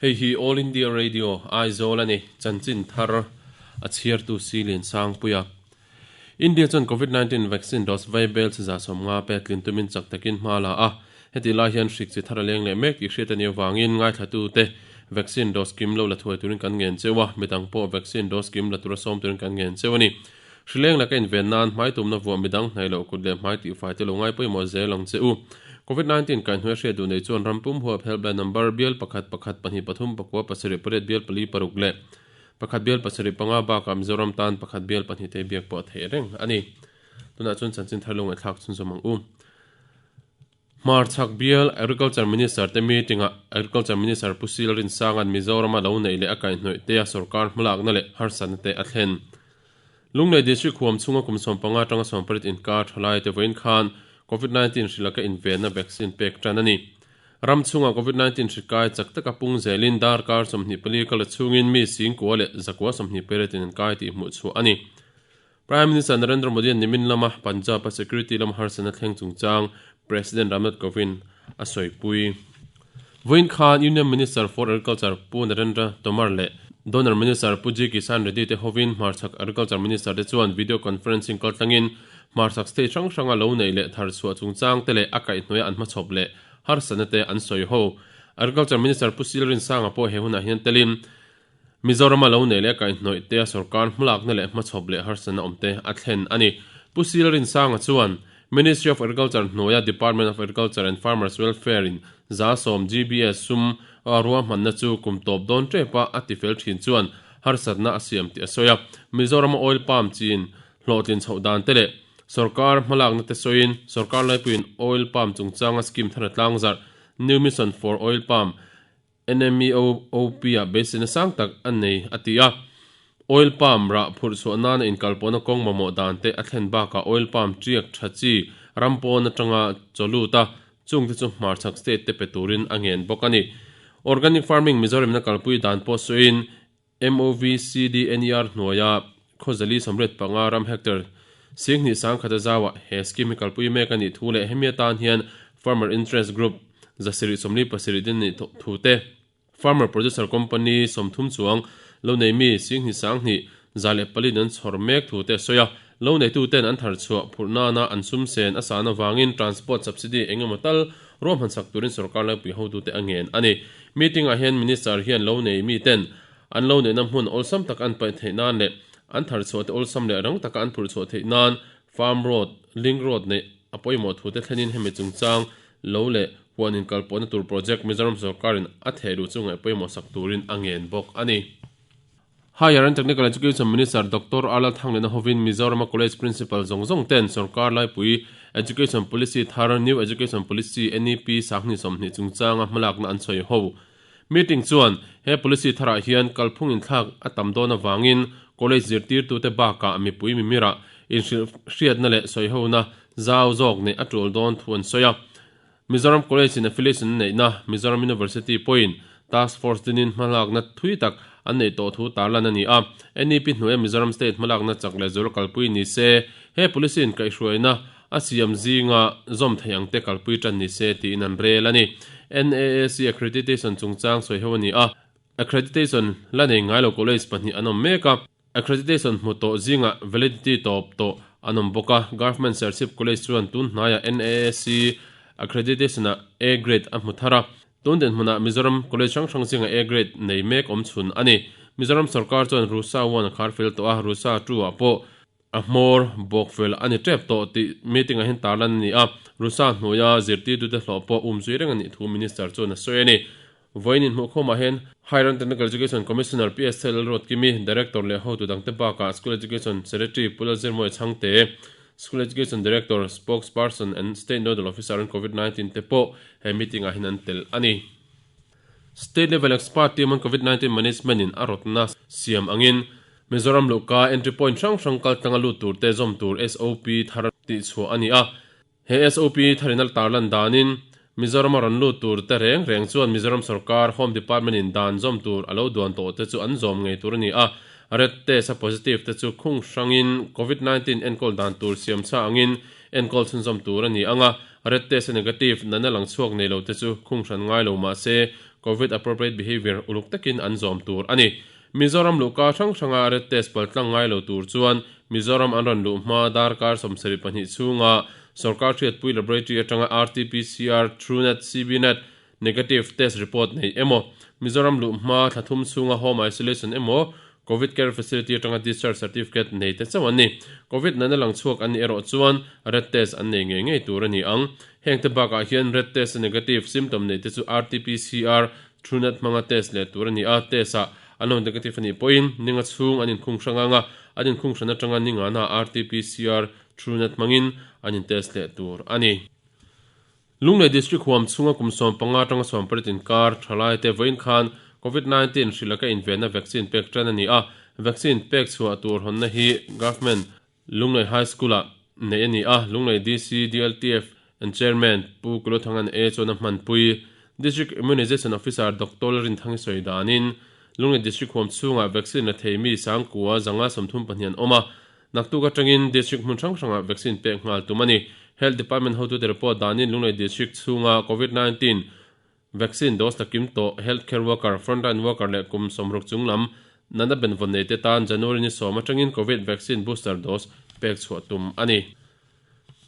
Hei hi All India Radio, Aizawl a ni. Chanchin thar a chhiartu Si Liansangpuia. India chuan Covid 19 vaccine dose vaibel chi 150 pek tlin tumin chak takin hma la a. Hetih lai hian hrik chi thar a leng leh mek tih hriat a nih avangin ngaithlatute vaccine dose kim lo la thuai turin kan ngen cheu a, midang pawh vaccine dose kim la tura sawm turin kan ngen cheu a ni. Hrileng laka inven nan hmai tumna vuah midang hnaih loh kut leh hmai tihfai te lo ngai pawimawh zel ang che u. Covid 19 kaihhnuai hriat duh nei chuan ram pum huap helpline number bial pakhat pakhat pahnih pathum pakua pasarih pariat bial pali paruk leh pakhat bial pasarih panga bakah Mizoram tan pakhat bial pahnih te biak pawh a theih reng a ni. Tunah chuan chanchin thar lo ngaihthlak chhunzawm ang u. Hmarchhak bial Agriculture Minister te meeting-ah Agriculture Minister Pu Sil Rinsanga'n Mizorama lo neih leh a kaihhnawih tea sorkar hmalakna leh harsatna te a thlen. Lunglei District huam chhunga kum 15 atanga 18 inkar thalai te vawiin khan Covid 19 hri laka invenna vaccine pek tan a ni. Ram chhunga Covid 19 hri kai chak taka pung zelin darkar 24 kal chhungin mi singkua leh zakua 28 in an kai tih hmuh chhuah a ni. Prime Minister Narendra Modi an nimin lama Punjab a security lama harsatna thleng chungchang President Ramnath Kovind a sawipui. Vawiin khan Union Minister for Agriculture Pu Narendra Tomar leh Donor Minister Pu G Kisan Reddy te hovin hmarchhak Agriculture Minister te chuan video conferencing kaltlangin hmarchhak state hrang hranga lo neih leh thar chhuah chungchang te leh a kaihhnuaia an hmachhawp leh harsatna te an sawi ho. Agriculture Minister Pu Sil Rinsanga pawh he hunah hian telin Mizorama lo nei leh kaihhnawih te a sorkar hmalakna leh hmachhawp leh harsatna awm te a thlen a ni. Pu Sil Rinsanga chuan Ministry of Agriculture hnuaia Department of Agriculture and Farmers Welfare in 70% GBS sum a ruahmanna chu kum tawp dawn tep a a tifel thin chuan harsatna a siam tih a sawi a. Mizorama oil palm chin hlawhtlin chhoh dan te leh sorkar hmalakna te sawiin sorkar laipuiin oil palm chungchanga scheme thar a tlangzarh New Mission for Oil Palm NMEOP ah beiseina sang tak a nei a ti a. Oil palm rah phurh chhuah nana inkalpawhna kawng mamawh dan te a thlen bakah oil palm tiak tha chi ram pawn atanga chaw lut a, chungte chu hmarchhak state te pe turin a ngen bawk a ni. Organic farming Mizoram-in a kalpui dan pawh sawiin MOVCDNER hnuaia Khawzali 85 ram hectare 20,100 a zauah he scheme hi kalpui mek a nih thu leh hemi atan hian Farmer Interest Group 747 din nih thu te, Farmer Producer Company 30 chuang lo nei mi 20,200 104 in an chhawr mek thu te a sawi a. Lo neituten an thar chhuah phurh nana an sum sen a san avangin transport subsidy eng emaw tal ruahman sak turin sorkar laipui hotute a ngen a ni. Meeting ah hian Minister hian lo nei miten an lo neihna hmun awlsam tak an paih theih nan leh an thar chhuah te awlsam leh rang taka an phurh chhuah theih nan farm road, link road neih a pawimawh thu te thlenin hemi chungchang lo leh huan inkalpawhna tur project Mizoram sorkarin a theh luh chu ngaih pawimawh sak turin a ngen bawk a ni. Higher and Technical Education Minister Doctor Arlal Thanglena hovin Mizorama College Principal zawng zawng ten sorkar laipui Education Policy thar New Education Policy, NEP, 2020 chungchanga hmalakna an sawi ho. Meeting chuan he policy tharah hian kalphung inthlak a tam dawn avangin college zirtirtute bakah mipui mimirah inhrilhhriatna leh sawihona zau zawk neih a tul dawn thu an sawi a. Mizoram College in affiliation a neihna Mizoram University pawhin Task Force dinin hmalakna thui tak an neih tawh thu tarlan a ni a. NEP hnuaia Mizoram State hmalakna chak leh zual kalpui ni se, he policy in kaihhruaina a siam zinga zawm thei ang te kalpui tan ni se tiin an rel a ni. NAAC accreditation chungchang sawi ho a ni a, accreditation la nei ngai lo college pahnih an awm mek a. Accreditation hmu tawh zingah validity tawp tawh an awm bawk a, Government Serchhip College chuan tun hnaiah NAAC accreditation-ah A grade a hmu thar a, tun dinhmunah Mizoram College hrang hrang zingah A grade nei mek awm chhun a ni. Mizoram sorkar chuan Rusa 1 a khar fel tawh a, Rusa 2 ah pawh a hmawr bawk fel a ni tep tawh tih meeting-ah hian tarlan a ni a, Rusa hnuaia zirtirtute hlawh pawh umzui reng a nih thu Minister chuan a sawi a ni. Vawiin inhmuhkhawmah hian Higher and Technical Education Commissioner PSL Lalruatkimi, Director leh hotu dangte bakah School Education Secretary Pu Lalzirmawia Chhangte, School Education Director, Spokesperson and State Nodal Officer on Covid 19 te pawh he meeting ah hian an tel a ni. State Level Expert Team on Covid 19 Management in a rawtna siam angin Mizoram luhka entry point hrang hrang kaltlanga lut tur te zawm tur SOP thar tihchhuah a ni a. He SOP tharina tarlan danin Mizoram a rawn lut tur te reng reng chuan Mizoram sorkar Home Department in dan zawm tur a lo duan tawh te chu an zawm ngei tur a ni a, red test a positive te chu khung hrangin Covid 19 enkawl dan tur siam chha angin enkawl chhunzawm tur a ni ang a, red test a negative nana lang chhuak nei lo te chu khung hran ngai lo mah se Covid Appropriate Behaviour uluk takin an zawm tur a ni. Mizoram luhka hrang hranga red test paltlang ngai lo tur chuan Mizoram an rawn luh hma darkar 72 chhunga Sorkar hriatpui Laboratory atanga RT-PCR, Truenat, CBNat, Negative test report nei emaw, Mizoram luh hma thla thum chhunga home isolation emaw, Covid care facility atanga discharge certificate nei te chauh an ni. Covid natna lang chhuak an nih erawh chuan red test an nei ngei ngei tur a ni ang. Heng te bakah hian red test a negative symptom nei te chu RT-PCR, Truenat hmanga test leh tur a ni a, test ah an lo negative a nih pawhin ninga chhung an inkhung hrang ang a, an inkhung hran atanga ningana RT-PCR, Truenat hmangin an in test leh tur a ni. Lunglei District huam chhunga kum 15 atanga 18 inkar thalaite vawiin khan Covid 19 hrilh laka invenna vaccine pek tan a ni a, vaccine pek chhuah tur hawnna hi Government Lunglei High School-ah neih a ni a, Lunglei DC DLTF and Chairman Pu Kulothangan A chuan a hmanpui. District Immunization Officer Doctor Lalrinthangi sawi danin Lunglei District huam chhungah vaccine la thei mi sangkua zanga 32 an awm a, Naktuk atangin District hmun hrang hrangah vaccine pek nghal tum a ni. Health Department hotute report danin Lunglei District chhunga Covid 19 vaccine dose la kim tawh health care worker, frontline worker leh kum 60 chung lam natna benvawn nei te tan January ni 10 atangin Covid vaccine booster dose pek chhuah tum a ni.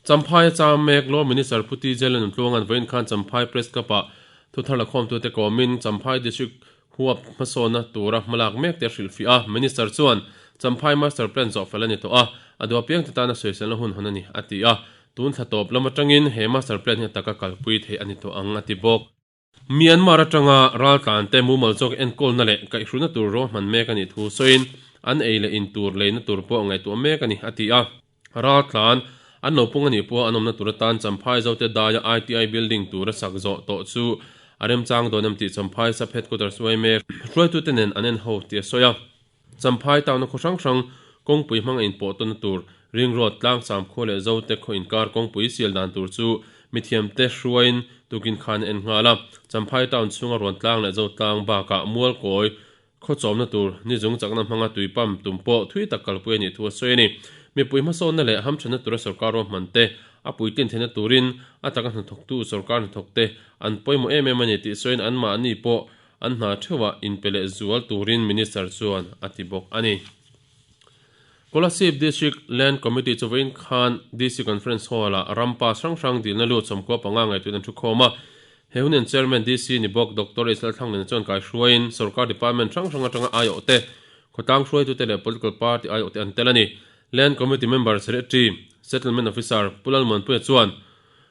Champhai a cham mek Law Minister Pu TJ Lalnuntluanga'n vawiin khan Champhai Press Club-ah thuthar lakhawmtute kawmin Champhai District Huap hmasawnna tura hmalak mek te a hrilhfiah a, Minister chuan, Champhai Master Plan zawh fel a ni tawh a, a duh apiang te tana sawiselna hun hawn a ni, a ti a. Tun thla tawp lam atangin he Master Plan hi a taka kalpui theih a ni tawh ang, a ti bawk. Myanmar atanga raltlante mumal zawk enkawlna leh kaihhruina tur ruahman mek a nih thu sawiin, an ei leh in tur leina tur pawh ngaihtuah mek a ni, a ti a. Raltlan an lo pung a nih pawh an awmna tur atan Champhai Zote daia ITI building tura sak zawh tawh chu a remchang dawn em tih Champhai Sub Headquarters yma hruaitute nen an en ho tih a sawi a. Champhai town-a khaw hrang hrang kawngpui hmanga inpawh tawnna tur Ring Road tlang Samkhua leh Zote khaw inkar kawngpui sial dan tur chu mithiamte hruaiin tukin khan a en nghal a. Champhai town chhunga Ruantlang leh Zotlang bakah Mualkawi Khaw chawmna tur ni zung chakna hmanga tui pump tum pawh thui tak kalpui a nih thu a sawi a ni. Mipui hmasawnna leh hamthanna tura sorkar ruahman te a puitlin theihna turin a taka hnathawktu sorkar hnathawkte an pawimawh em em a ni tih sawiin anmahni pawh an hna theuhah inpe leh zual turin Minister chuan a ti bawk a ni. Kolasib District Land Committee chu vawiin khan DC Conference Hall-ah ram pass hrang hrang dilna lut 95 ngaihtuin an thukhawm a. He hunin Chairman DC ni bawk Doctor Israel Thlanglena chuan kaihruaiin sorkar department hrang hrang atanga aiawhte, khawtlang hruaitute leh political party aiawhte an tel a ni. Land Committee member Secretary, Settlement Officer Pu Lalmuanpuia chuan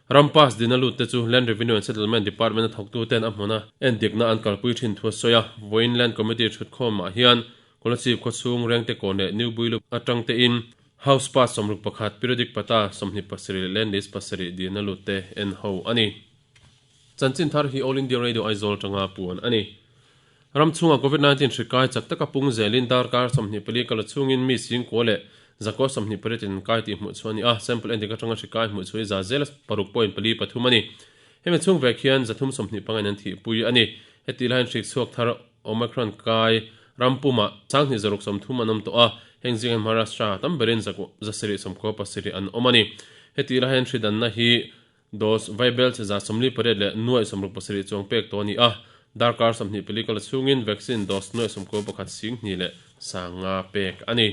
ram pass dina lutte chu Land Revenue and Settlement Department a thawktuten a hmuna endikna an kalpui thin thu a sawi a. Vawiin Land Committee thutkhawmah hian Kolasib khawchhung Rengte Kawn leh New Builup atang tein House Pass 61, Periodic Pata 27 leh Land List 7 dina lutte en ho a ni. Chanchin thar hi All India Radio Aizawl atanga puan a ni. Ram chhunga Covid 19 hri kai chak taka pung zelin darkar 24 kal chhungin mi singkua leh zakua 28 in kai tih hmuh chhuah a ni a, sample endik atanga hri kai hmuh chhuah hi za zela 6.43 a ni. Hemi chhung vek hian 325 in an thihpui a ni. Hetih laiin hrik chhuak thar Omicron kai ram pumah 2630 an awm tawh a, heng zingah hian Maharashtra tam berin 797 an awm a ni. Hetih laiin hri danna hi Dose vaibel che 48 leh 67 chuang pek tawh a ni a, darkar 24 kal chhungin vaccine dose 91 singhnih leh sanga pek a ni.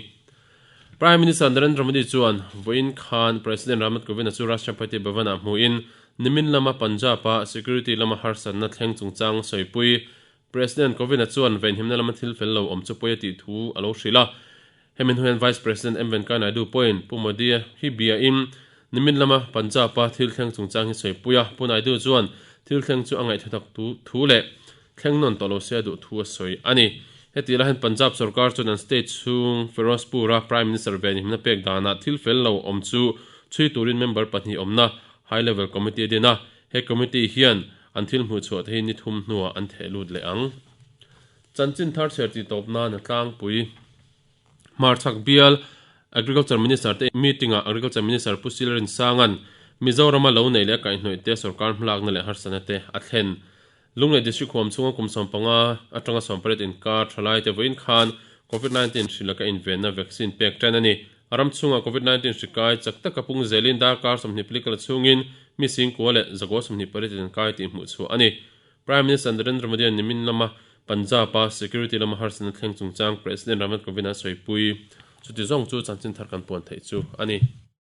Prime Minister Narendra Modi chuan vawiin khan President Ram Nath Kovind-a chu Rashtrapati Bhavan-ah hmuhin nimin lama Punjab-a security lama harsatna thleng chungchang sawipui President Kovind-a chuan venhimna lama thil fel lo awm chu pawi a tih thu a lo hrilh a. Hemi hnu hian Vice President M Venkaiah Naidu pawhin Pu Modi-a hi biain nimin lama Punjab-a thil thleng chungchang hi sawipui a. Pu Naidu chuan thil thleng chu a ngaihthla tak thu leh thleng nawn tawh lo se a duh thu a sawi a ni. Heti lai hian Punjab sorkar chuan an state chhung Ferozepur-a Prime Minister venhimna pek danah thil fel lo awm chu chhui turin member pahnih awmna High Level Committee a din a. He committee hian an thil hmuh chhuah te hi ni thum hnuah an theh lut leh ang. Chanchin thar chhiar tih tawp nan a tlangpui. Hmarchhak bial Agriculture Minister te meeting ah Agriculture Minister Pu Sil Rinsanga'n Mizorama lo neih leh a kaihhnawih te sorkar hmalakna leh harsatna te a thlen. Lunglei District huam chhunga kum 15 atanga 18 inkar thalai te vawiin khan Covid 19 hri laka invenna vaccine pek tan a ni. Ram chhungah Covid 19 hri kai chak taka pung zelin darkar 24 kal chhungin mi singkua leh zakaw 28 in kai tih hmuh chhuah a ni. Prime Minister Narendra Modi-a'n nimin lama Punjab-a security lama harsatna thleng chungchang President Ramnath Kovind-a sawipui. Chuti zawng chu chanchin thar kan puan theih chu a ni.